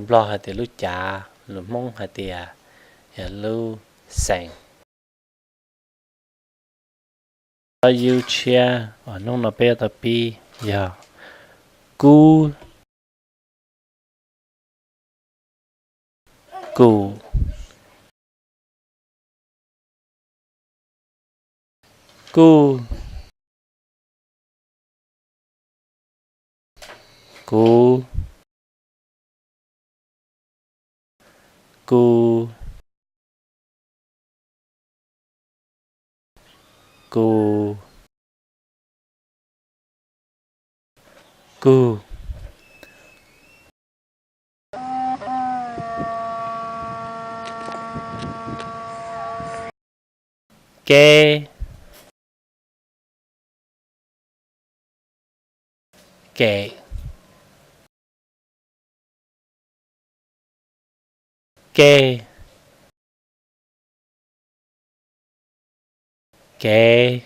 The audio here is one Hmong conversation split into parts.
Nplog hais tias lub cav, lus Hmoob hais tias yog lub xees. Ob yub tshiab uas hnub no peb yuav tau pib yog kub, kum, kuj, kuv, ku, ku, kug, keb, kem, keg, kev,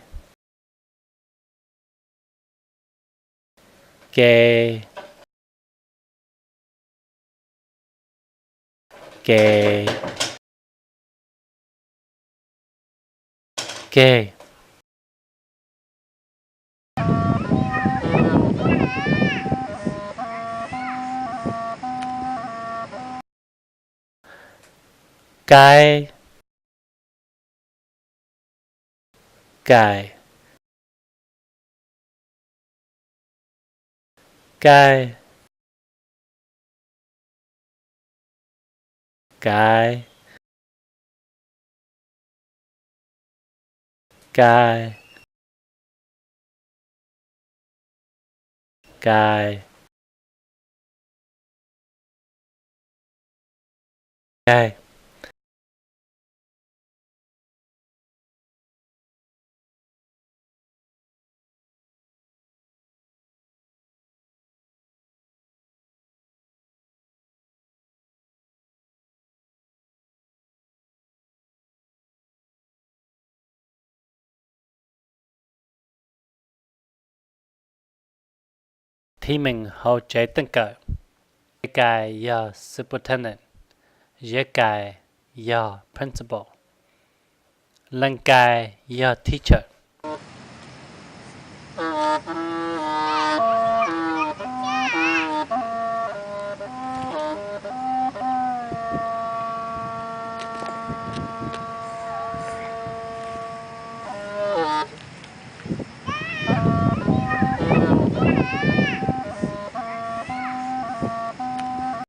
ke, ke, keg, kaib, kais, kaij, kaiv, kai, kai, kaig. Thib meem hauv tsev teej kawm. Kais yog superintendent, ziab kais yog principal, leej kais yog teacher.